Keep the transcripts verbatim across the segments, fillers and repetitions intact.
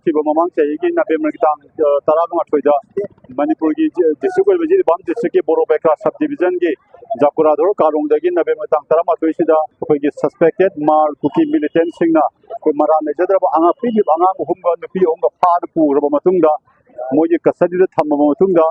ꯍꯧꯈꯤꯕ ꯃꯃꯥꯡ ꯆꯍꯤꯒꯤ ꯅꯕꯦꯝꯕꯔꯒꯤ ꯇꯥꯡ, ꯑ, ꯇꯔꯥꯃꯥꯊꯣꯏꯗ ꯃꯅꯤꯄꯨꯔꯒꯤ ꯖꯤ-, ꯗꯤꯁꯇ꯭ꯔꯤꯛ ꯑꯣꯏꯕ ꯖꯤꯔꯤꯕꯥꯝ ꯗꯤꯁꯇ꯭ꯔꯤꯛꯀꯤ ꯕꯣꯔꯣ ꯕꯦꯀ꯭ꯔꯥ ꯁꯕ ꯗꯤꯕꯤꯖꯟꯒꯤ ꯖꯥꯀꯨꯔꯥꯗꯣꯔ ꯀꯥꯔꯣꯡꯗꯒꯤ ꯅꯕꯦꯝꯕꯔ ꯇꯥꯡ ꯇꯔꯥꯃꯥꯊꯣꯏꯁꯤꯗ ꯑꯩꯈꯣꯏꯒꯤ ꯁꯁꯄꯦꯛꯇꯦꯠ ꯃꯥꯔ ꯀꯨꯀꯤ ꯃꯤꯂꯤꯇꯦꯟꯁꯤꯡꯅ ꯑꯩꯈꯣꯏ ꯃꯔꯥꯜ ꯂꯩꯖꯗ꯭ꯔꯕ ꯑꯉꯥꯡ, ꯄꯤꯛꯂꯤꯕ ꯑꯉꯥꯡ ꯑꯍꯨꯝꯒ ꯅꯨꯄꯤ ꯑꯍꯨꯝꯒ ꯐꯥꯅ ꯄꯨꯈ꯭ꯔꯕ ꯃꯇꯨꯡꯗ, ꯃꯣꯏꯒꯤ ꯀꯁꯇꯗꯤꯗ ꯊꯝꯃꯕ ꯃꯇꯨꯡꯗ,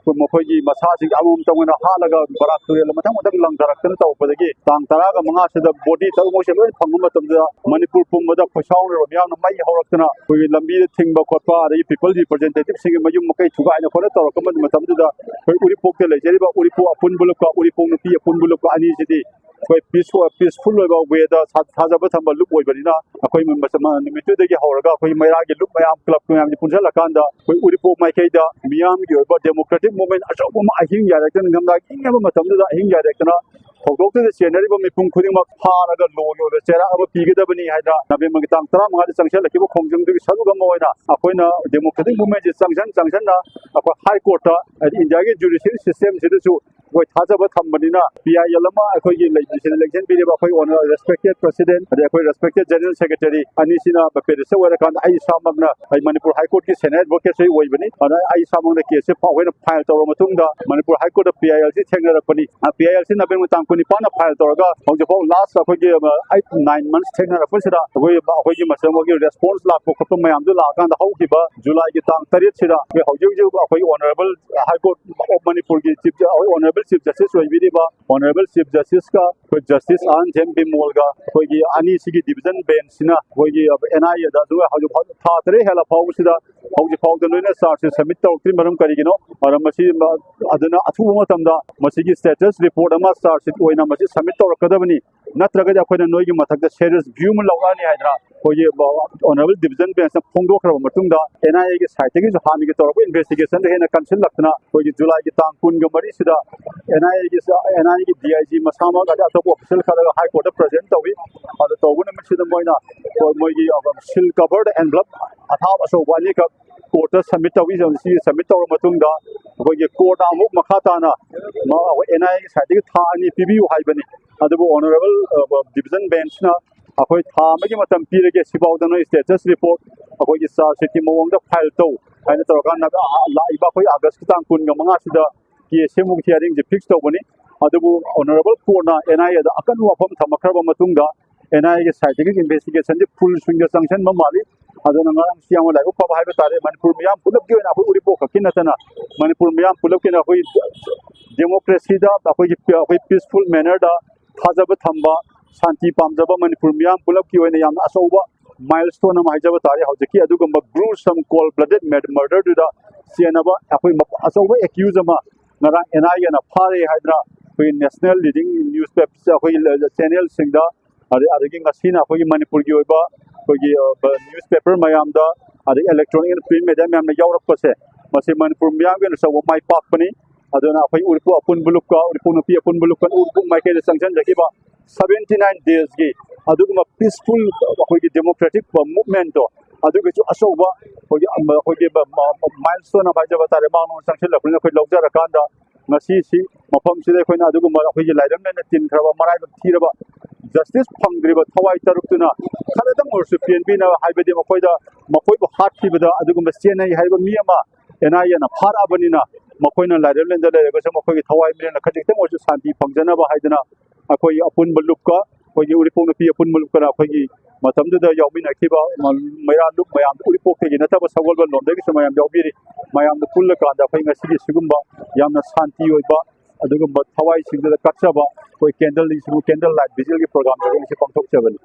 ꯑꯩꯈꯣꯏ ꯃꯈꯣꯏꯒꯤ ꯃꯁꯥꯁꯤꯡ ꯑꯃꯃꯝꯇ ꯑꯣꯏꯅ ꯍꯥꯠꯂꯒ ꯕꯔꯥꯛ ꯇꯨꯔꯦꯜꯗ ꯃꯊꯪ ꯃꯊꯪ ꯂꯪꯊꯔꯛꯇꯅ ꯇꯧꯔꯛꯄꯗꯒꯤ, ꯇꯥꯡ ꯇꯔꯥꯒ ꯃꯉꯥꯁꯤꯗ ꯕꯣꯗꯤ ꯇꯔꯨꯛꯃꯛꯁꯦ ꯂꯣꯏꯅ ꯐꯪꯕ ꯃꯇꯝꯗ, ꯃꯅꯤꯄꯨꯔ ꯄꯨꯝꯕꯗ ꯈꯣꯏꯁꯥꯎꯅꯔꯕ ꯃꯤꯌꯥꯝꯅ ꯃꯩ ꯍꯧꯔꯛꯇꯅ ꯑꯩꯈꯣꯏꯒꯤ ꯂꯝꯕꯤꯗ ꯊꯤꯡꯕ ꯈꯣꯠꯄ, ꯑꯗꯒꯤ ꯄꯤꯄꯜ ꯔꯤꯄ꯭ꯔꯖꯦꯟꯇꯦꯇꯤꯚꯁꯤꯡꯒꯤ ꯃꯌꯨꯝ ꯃꯀꯩ ꯊꯨꯒꯥꯏꯅ ꯈꯣꯠꯅ ꯇꯧꯔꯛꯄ ꯃꯇꯝꯗꯨꯗ, ꯑꯩꯈꯣꯏ ꯎꯔꯤꯄꯣꯛꯇ ꯂꯩꯖꯔꯤꯕ ꯎꯔꯤꯄꯣꯛ ꯑꯄꯨꯟꯕ ꯂꯨꯞꯀ ꯎꯔꯤꯄꯣꯛ ꯅꯨꯄꯤ ꯑꯄꯨꯟꯕ ꯂꯨꯞꯀ ꯑꯅꯤꯁꯤꯗꯤ ꯑꯩꯈꯣꯏ ꯄꯤꯁ-, ꯄꯤꯁꯐꯨꯜ ꯑꯣꯏꯕ ꯋꯦꯗ ꯊꯥ-, ꯊꯥꯖꯕ ꯊꯝꯕ ꯂꯨꯞ ꯑꯣꯏꯕꯅꯤꯅ, ꯑꯩꯈꯣꯏ ꯃ-, ꯃ-, ꯅꯨꯃꯤꯠꯇꯨꯗꯒꯤ ꯍꯧꯔꯒ ꯑꯩꯈꯣꯏ ꯃꯩꯔꯥꯒꯤ ꯂꯨꯞ ꯃꯌꯥꯝ, ꯀ꯭ꯂꯕ ꯃꯌꯥꯝꯁꯤ ꯄꯨꯟꯁꯤꯜꯂꯀꯥꯟꯗ, ꯑꯩꯈꯣꯏ ꯎꯔꯤꯄꯣꯛ ꯃꯥꯏꯀꯩꯗ ꯃꯤꯌꯥꯝꯒꯤ ꯑꯣꯏꯕ ꯗꯦꯃꯣꯀ꯭ꯔꯦꯇꯤꯛ ꯃꯨꯚꯃꯦꯟ ꯑꯆꯧꯕ ꯑꯃ ꯑꯍꯤꯡ ꯌꯥꯔꯦꯛꯇꯅ, ꯅꯤꯡꯊꯝꯊꯥꯒꯤ ꯏꯪꯉꯕ ꯃꯇꯝꯗꯨꯗ ꯑꯍꯤꯡ ꯌꯥꯔꯦꯛꯇꯅ ꯊꯧꯗꯣꯛꯇꯨꯗ ꯆꯦꯟꯅꯔꯤꯕ ꯃꯤꯄꯨꯝ ꯈꯨꯗꯤꯡꯃꯛ ꯐꯥꯔꯒ ꯂꯣꯒꯤ ꯑꯣꯏꯕ ꯆꯩꯔꯥꯛ ꯑꯃ ꯄꯤꯒꯗꯕꯅꯤ ꯍꯥꯏꯅ ꯅꯕꯦꯝꯕꯔꯒꯤ ꯇꯥꯡ ꯇꯔꯥꯃꯉꯥꯗ ꯆꯪꯁꯤꯜꯂꯛꯈꯤꯕ ꯈꯣꯡꯖꯪꯗꯨꯒꯤ ꯁꯔꯨꯛ ꯑꯃ ꯑꯣꯏꯅ ꯑꯩꯈꯣꯏꯅ ꯗꯦꯃꯣꯀ꯭ꯔꯦꯇꯤꯛ ꯃꯨꯚꯃꯦꯟꯁꯤ ꯆꯪꯁꯤꯟ ꯆꯪꯁꯤꯟꯅ ꯑꯩꯈꯣꯏ ꯍꯥꯏ ꯀꯣꯔꯠꯇ, ꯍꯥꯏꯗꯤ ꯏꯟꯗꯤꯌꯥꯒꯤ ꯖꯨꯗꯤꯁꯤꯌꯔꯤ ꯁꯤꯁꯇꯦꯝꯁꯤꯗꯁꯨ ꯑꯩꯈꯣꯏ ꯊꯥꯖꯕ ꯊꯝꯕꯅꯤꯅ, ꯄꯤ ꯑꯥꯏ ꯑꯦꯜ ꯑꯃ ꯑꯩꯈꯣꯏꯒꯤ ꯂꯩ-, ꯁꯤꯗ ꯂꯦꯡꯁꯤꯟꯕꯤꯔꯤꯕ ꯑꯩꯈꯣꯏ ꯑꯣꯅꯔ ꯔꯦꯁꯄꯦꯛꯇꯦꯠ ꯄ꯭ꯔꯁꯤꯗꯦꯟꯠ, ꯑꯗꯩ ꯑꯩꯈꯣꯏ ꯔꯦꯁꯄꯦꯛꯇꯦꯠ ꯖꯦꯅꯔꯦꯜ ꯁꯦꯀ꯭ꯔꯦꯇꯔꯤ ꯑꯅꯤꯁꯤꯅ ꯄꯦꯔꯤꯁꯇ ꯑꯣꯏꯔꯀꯥꯟꯗ, ꯑꯩ ꯏꯁꯥꯃꯛꯅ, ꯑꯩ ꯃꯅꯤꯄꯨꯔ ꯍꯥꯏ ꯀꯣꯔꯠꯀꯤ ꯁꯦꯅꯤꯌꯔ ꯑꯦꯗꯚꯣꯀꯦꯠꯁꯨ ꯑꯩ ꯑꯣꯏꯕꯅꯤ꯫ ꯑꯗ ꯑꯩ ꯏꯁꯥꯃꯛꯅ ꯀꯦꯁꯁꯦ ꯐ-, ꯑꯩꯈꯣꯏꯅ ꯐꯥꯏꯜ ꯇꯧꯔꯕ ꯃꯇꯨꯡꯗ, ꯃꯅꯤꯄꯨꯔ ꯍꯥꯏ ꯀꯣꯔꯠꯇ ꯄꯤ ꯑꯥꯏ ꯑꯦꯜꯁꯤ ꯊꯦꯡꯅꯔꯛꯄꯅꯤ꯫ ꯑ, ꯄꯤ ꯑꯥꯏ ꯑꯦꯜꯁꯤ ꯅꯕꯦꯝꯕꯔ ꯇꯥꯡ ꯀꯨꯟꯅꯤꯄꯥꯟꯗ ꯐꯥꯏꯜ ꯇꯧꯔꯒ ꯍꯧꯖꯤꯛꯐꯥꯎ ꯂꯥꯁ ꯑꯩꯈꯣꯏꯒꯤ, ꯑ, ꯑꯩꯠ ꯅꯥꯏꯟ ꯃꯟꯁ ꯊꯦꯡꯅꯔꯛꯄꯁꯤꯗ ꯑꯩꯈꯣꯏ, ꯑꯩꯈꯣꯏꯒꯤ ꯃꯁꯤꯗ ꯃꯣꯏꯒꯤ ꯔꯦꯁꯄꯣꯟꯁ ꯂꯥꯛꯄ ꯈꯣꯠꯄ ꯃꯌꯥꯝꯗꯨ ꯂꯥꯛꯑꯀꯥꯟꯗ ꯍꯧꯈꯤꯕ ꯖꯨꯂꯥꯏꯒꯤ ꯇꯥꯡ ꯇꯔꯦꯠꯁꯤꯗ ꯑꯩꯈꯣꯏ ꯍꯧꯖꯤꯛ ꯍꯧꯖꯤꯛ ꯑꯩꯈꯣꯏ ꯑꯣꯅꯔꯦꯕꯜ ꯍꯥꯏ ꯀꯣꯔꯠ ꯑꯣꯐ ꯃꯅꯤꯄꯨꯔꯒꯤ ꯆꯤꯐ, ꯑꯩꯈꯣꯏ ꯑꯣꯅꯔꯦꯕꯜ ꯆꯤꯐ ꯖꯁꯇꯤꯁ ꯑꯣꯏꯕꯤꯔꯤꯕ ꯑꯣꯅꯔꯦꯕꯜ ꯆꯤꯐ ꯖꯁꯇꯤꯁꯀ ꯑꯩꯈꯣꯏ ꯖꯁꯇꯤꯁ ꯑꯥꯔ ꯑꯦꯟ ꯕꯤꯃꯣꯜꯒ ꯑꯩꯈꯣꯏꯒꯤ ꯑꯅꯤꯁꯤꯒꯤ ꯗꯤꯕꯤꯖꯟ ꯕꯦꯟꯁꯁꯤꯅ ꯑꯩꯈꯣꯏꯒꯤ ꯑꯦꯟ ꯑꯥꯏ ꯑꯦꯗ ꯑꯗꯨꯒ ꯍꯧꯖꯤꯛ ꯐꯥꯎ ꯊꯥ ꯇꯔꯦꯠ ꯍꯦꯜꯂ ꯐꯥꯎꯕꯁꯤꯗ ꯍꯧꯖꯤꯛ ꯐꯥꯎꯗ ꯂꯣꯏꯅ ꯆꯥꯔꯖꯁꯦ ꯁꯕꯃꯤꯠ ꯇꯧꯔꯛꯇ꯭ꯔꯤ꯫ ꯃꯔꯝ ꯀꯔꯤꯒꯤꯅꯣ? ꯃꯔꯝ ꯑꯁꯤ, ꯑꯗꯨꯅ ꯑꯊꯨꯕ ꯃꯇꯝꯗ ꯃꯁꯤꯒꯤ ꯁ꯭ꯇꯦꯇꯁ ꯔꯤꯄꯣꯔꯠ ꯑꯃ ꯆꯥꯔꯖ ꯁꯤꯠ ꯑꯣꯏꯅ ꯃꯁꯤ ꯁꯕꯃꯤꯠ ꯇꯧꯔꯛꯀꯗꯕꯅꯤ, ꯅꯠꯇ꯭ꯔꯒꯗꯤ ꯑꯩꯈꯣꯏꯅ ꯅꯣꯏꯒꯤ ꯃꯊꯛꯇ ꯁꯦꯔꯤꯌꯁ ꯚ꯭ꯌꯨ ꯑꯃ ꯂꯧꯔꯛꯑꯅꯤ ꯍꯥꯏꯗꯅ ꯑꯩꯈꯣꯏꯒꯤ ꯑꯣꯅꯔꯦꯕꯜ ꯗꯤꯕꯤꯖꯟ ꯕꯦꯟꯁꯅ ꯐꯣꯡꯗꯣꯛꯈ꯭ꯔꯕ ꯃꯇꯨꯡꯗ, ꯑꯦꯟ ꯑꯥꯏ ꯑꯦꯒꯤ ꯁꯥꯏꯠꯇꯒꯤꯁꯨ ꯍꯥꯟꯅꯒꯤ ꯇꯧꯔꯛꯄ ꯏꯟꯚꯦꯁꯇꯤꯒꯦꯁꯟꯗ ꯍꯦꯟꯅ ꯀꯟꯁꯤꯜꯂꯛꯇꯅ ꯑꯩꯈꯣꯏꯒꯤ ꯖꯨꯂꯥꯏꯒꯤ ꯇꯥꯡ ꯀꯨꯟꯒ ꯃꯔꯤꯁꯤꯗ ꯑꯦꯟ ꯑꯥꯏ ꯑꯦꯒꯤ, ꯑꯦꯟ ꯑꯥꯏ ꯑꯦꯒꯤ ꯗꯤ ꯑꯥꯏ ꯖꯤ ꯃꯁꯥꯃꯛ ꯑꯗꯩ ꯑꯇꯣꯞꯄ ꯑꯣꯐꯤꯁꯤꯌꯦꯜ ꯈꯔꯒ ꯍꯥꯏ ꯀꯣꯔꯠꯇ ꯄ꯭ꯔꯖꯦꯟ ꯇꯧꯏ꯫ ꯑꯗꯨ ꯇꯧꯕ ꯅꯨꯃꯤꯠꯁꯤꯗ ꯃꯣꯏꯅ ꯃꯣꯏꯒꯤ ꯁꯤꯜ ꯀꯚꯔꯗ ꯑꯦꯟꯚꯂꯞ ꯑꯊꯥꯕ ꯑꯆꯧꯕ ꯑꯅꯤꯈꯛ ꯀꯣꯔꯠꯇ ꯁꯕꯃꯤꯠ ꯇꯧꯏ꯫ ꯁꯤ ꯁꯕꯃꯤꯠ ꯇꯧꯔꯕ ꯃꯇꯨꯡꯗ ꯑꯩꯈꯣꯏꯒꯤ ꯀꯣꯔꯠꯅ ꯑꯃꯨꯛ ꯃꯈꯥ ꯇꯥꯅ ꯃ-, ꯑꯩꯈꯣꯏ ꯑꯦꯟ ꯑꯥꯏ ꯑꯦꯒꯤ ꯁꯥꯏꯠꯇꯒꯤ ꯊꯥ ꯑꯅꯤ ꯄꯤꯕꯤꯌꯨ ꯍꯥꯏꯕꯅꯤ꯫ ꯑꯗꯨꯕꯨ ꯑꯣꯅꯔꯦꯕꯜ, ꯑ, ꯗꯤꯕꯤꯖꯟ ꯕꯦꯟꯁꯅ ꯑꯩꯈꯣꯏ ꯊꯥ ꯑꯃꯒꯤ ꯃꯇꯝ ꯄꯤꯔꯒꯦ, ꯁꯤꯐꯥꯎꯗ ꯅꯣꯏ status report ꯑꯩꯈꯣꯏꯒꯤ charge sheetꯀꯤ ꯃꯑꯣꯡꯗ file ꯇꯧ ꯍꯥꯏꯅ ꯇꯧꯔꯀꯥꯟꯗ, ꯑ, ꯂꯥꯛꯏꯕ ꯑꯩꯈꯣꯏ Augustꯀꯤ ꯇꯥꯡ ꯀꯨꯟꯒ ꯃꯉꯥꯁꯤꯗ case ꯑꯃꯨꯛ hearingꯁꯦ fix ꯇꯧꯕꯅꯤ꯫ ꯑꯗꯨꯕꯨ honourable courtꯅ NIAꯗ ꯑꯀꯟꯕ ꯋꯥꯐꯝ ꯊꯝꯃꯛꯈ꯭ꯔꯕ ꯃꯇꯨꯡꯗ, NIAꯒꯤ sideꯇꯒꯤ investigationꯁꯦ full swingꯗ ꯆꯪꯁꯤꯟꯕ ꯃꯥꯜꯂꯤ꯫ ꯑꯗꯨꯅ ꯉꯔꯥꯡꯁꯤ ꯌꯥꯝꯅ ꯂꯥꯏꯕꯛ ꯐꯕ ꯍꯥꯏꯕ ꯇꯥꯔꯦ, ꯃꯅꯤꯄꯨꯔ ꯃꯤꯌꯥꯝ ꯄꯨꯂꯞꯀꯤ ꯑꯣꯏꯅ, ꯑꯩꯈꯣꯏ ꯎꯔꯤꯄꯣꯛ ꯈꯛꯀꯤ ꯅꯠꯇꯅ ꯃꯅꯤꯄꯨꯔ ꯃꯤꯌꯥꯝ ꯄꯨꯂꯞꯀꯤ ꯑꯣꯏꯅ ꯑꯩꯈꯣꯏ democracyꯗ, ꯑꯩꯈꯣꯏꯒꯤ, ꯑꯩꯈꯣꯏ peaceful mannerꯗ ꯊꯥꯖꯕ ꯊꯝꯕ, ꯁꯥꯟꯇꯤ ꯄꯥꯝꯖꯕ ꯃꯅꯤꯄꯨꯔ ꯃꯤꯌꯥꯝ ꯄꯨꯂꯞꯀꯤ ꯑꯣꯏꯅ ꯌꯥꯝꯅ ꯑꯆꯧꯕ milestone ꯑꯃ ꯍꯥꯏꯖꯕ ꯇꯥꯔꯦ꯫ ꯍꯧꯖꯤꯛꯀꯤ ꯑꯗꯨꯒꯨꯝꯕ gruesome cold blooded murderꯗꯨꯗ ꯆꯦꯟꯅꯕ ꯑꯩꯈꯣꯏ ꯃ-, ꯑꯆꯧꯕ accused ꯑꯃ ꯉꯔꯥꯡ NIAꯅ ꯐꯥꯔꯦ ꯍꯥꯏꯗꯅ ꯑꯩꯈꯣꯏꯒꯤ national leading newspaper, ꯑꯩꯈꯣꯏꯒꯤ channelꯁꯤꯡꯗ, ꯑꯗꯩ, ꯑꯗꯒꯤ ꯉꯁꯤꯅ ꯑꯩꯈꯣꯏꯒꯤ ꯃꯅꯤꯄꯨꯔꯒꯤ ꯑꯣꯏꯕ ꯑꯩꯈꯣꯏꯒꯤ, ꯑ, newspaper ꯃꯌꯥꯝꯗ, ꯑꯗꯩ electronic and print media ꯃꯌꯥꯝꯅ ꯌꯥꯎꯔꯛꯄꯁꯦ, ꯃꯁꯤ ꯃꯅꯤꯄꯨꯔ ꯃꯤꯌꯥꯝꯒꯤ ꯑꯣꯏꯅ ꯑꯆꯧꯕ ꯃꯥꯏ ꯄꯥꯛꯄꯅꯤ꯫ ꯑꯗꯨꯅ ꯑꯩꯈꯣꯏ ꯎꯔꯤꯄꯣꯛ ꯑꯄꯨꯟꯕ ꯂꯨꯞꯀ, ꯎꯔꯤꯄꯣꯛ ꯅꯨꯄꯤ ꯑꯄꯨꯟꯕ ꯂꯨꯞꯀ, ꯎꯔꯤꯄꯣꯛ ꯃꯥꯏꯀꯩꯗ ꯆꯪꯁꯤꯟꯖꯈꯤꯕ seventy nine daysꯀꯤ ꯑꯗꯨꯒꯨꯝꯕ peaceful ꯑꯩꯈꯣꯏꯒꯤ democratic movementꯇꯣ, ꯑꯗꯨꯒꯤꯁꯨ ꯑꯆꯧꯕ ꯑꯩꯈꯣꯏꯒꯤ, ꯑꯩꯈꯣꯏꯒꯤ milestone ꯑꯃ ꯍꯥꯏꯖꯕ ꯇꯥꯔꯦ, ꯃꯥꯡꯂꯣꯝꯗ ꯆꯪꯁꯤꯜꯂꯛꯄꯅꯤꯅ ꯑꯩꯈꯣꯏ ꯂꯧꯖꯔꯀꯥꯟꯗ, ꯉꯁꯤꯁꯤ ꯃꯐꯝꯁꯤꯗ ꯑꯩꯈꯣꯏꯅ ꯑꯗꯨꯒꯨꯝꯕ ꯑꯩꯈꯣꯏꯒꯤ ꯂꯥꯏꯔꯝ ꯂꯩꯅ ꯇꯤꯟꯈ꯭ꯔꯕ, ꯃꯔꯥꯏꯕꯛ ꯊꯤꯔꯕ justice ꯐꯪꯗ꯭ꯔꯤꯕ ꯊꯋꯥꯏ ꯇꯔꯨꯛꯇꯨꯅ ꯈꯔꯗꯪ ꯑꯣꯏꯔꯁꯨ ꯄꯦꯟꯕꯤꯅꯕ, ꯍꯥꯏꯕꯗꯤ ꯃꯈꯣꯏꯗ, ꯃꯈꯣꯏꯕꯨ ꯍꯥꯠꯈꯤꯕꯗ ꯑꯗꯨꯒꯨꯝꯕ ꯆꯦꯟꯅꯩ ꯍꯥꯏꯕ ꯃꯤ ꯑꯃ NIAꯅ ꯐꯥꯔꯛꯑꯕꯅꯤꯅ, ꯃꯈꯣꯏꯅ ꯂꯥꯏꯔꯝ ꯂꯦꯟꯗ ꯂꯩꯔꯒꯁꯨ ꯃꯈꯣꯏꯒꯤ ꯊꯋꯥꯏ ꯃꯤꯔꯦꯟꯅ ꯈꯖꯤꯛꯇꯪ ꯑꯣꯏꯔꯁꯨ ꯁꯥꯟꯇꯤ ꯐꯪꯖꯅꯕ ꯍꯥꯏꯗꯅ, ꯑꯩꯈꯣꯏꯒꯤ ꯑꯄꯨꯟꯕ ꯂꯨꯞꯀ, ꯑꯩꯈꯣꯏꯒꯤ ꯎꯔꯤꯄꯣꯛ ꯅꯨꯄꯤ ꯑꯄꯨꯟꯕ ꯂꯨꯞꯀꯅ ꯑꯩꯈꯣꯏꯒꯤ ꯃꯇꯝꯗꯨꯗ ꯌꯥꯎꯃꯤꯟꯅꯈꯤꯕ ꯃ-, ꯃꯩꯔꯥ ꯂꯨꯞ ꯃꯌꯥꯝ, ꯎꯔꯤꯄꯣꯛꯇꯒꯤ ꯅꯠꯇꯕ ꯁꯒꯣꯜꯕꯟ ꯂꯣꯝꯗꯒꯤꯁꯨ ꯃꯌꯥꯝ ꯌꯥꯎꯕꯤꯔꯤ꯫ ꯃꯌꯥꯝꯗ ꯄꯨꯜꯂꯀꯥꯟꯗ ꯑꯩꯈꯣꯏ ꯉꯁꯤꯒꯤ ꯁꯤꯒꯨꯝꯕ ꯌꯥꯝꯅ ꯁꯥꯟꯇꯤ ꯑꯣꯏꯕ ꯑꯗꯨꯒꯨꯝꯕ ꯊꯋꯥꯏꯁꯤꯡꯗꯨꯗ ꯀꯠꯆꯕ ꯑꯩꯈꯣꯏ candle, candle light vigilꯒꯤ programꯁꯦ ꯉꯁꯤ ꯄꯥꯡꯊꯣꯛꯆꯕꯅꯤ꯫